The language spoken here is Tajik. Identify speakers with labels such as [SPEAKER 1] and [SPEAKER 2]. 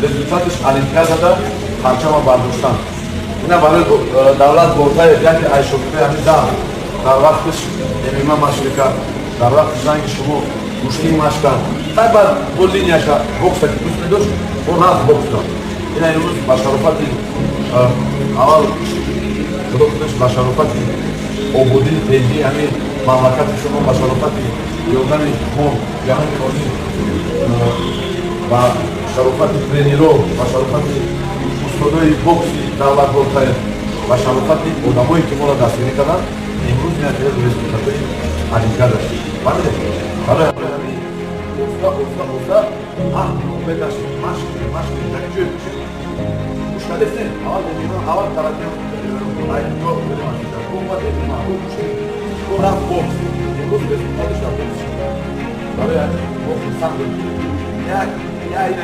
[SPEAKER 1] Результатиш Олимпиадада парчама бардоштан. Ина барои Давлат Болтаев, яке аз шогирдои ҳамин зал, дар вақтиш ММА машқ мекард, дар вақти занги шумо гӯштӣ машқ кард. Тай баъд бо линияша бокса ки дӯст медошт, бо рафт бокса. Ина имрӯз ба шарофати аввал Худо худаш, ба шарофати ободии тенҷии ҳамин мамлакати шумо, ба шарофати ёрдами мо, ҷаҳони олӣ, ба шарофати тренеро, ба шарофати устодои бокси Давлат Болтаев, ба шарофати одамое ки моро дастгирӣ карданд, имрӯз ин результатои Олимпиада шуд. Фаҳмидед? Барои ҳамин оста, оста, оста аҳди умед нашед, машқ кунед, машқ кунед. Дар ин ҷое бошед, гӯш кардед, аввал ММА, аввал карате, айкидо, омад ММА, гӯштӣ, рафт бокс, имрӯз результаташ дар бокс. Барои ҳамин мо хурсанд дорем. Як я ин.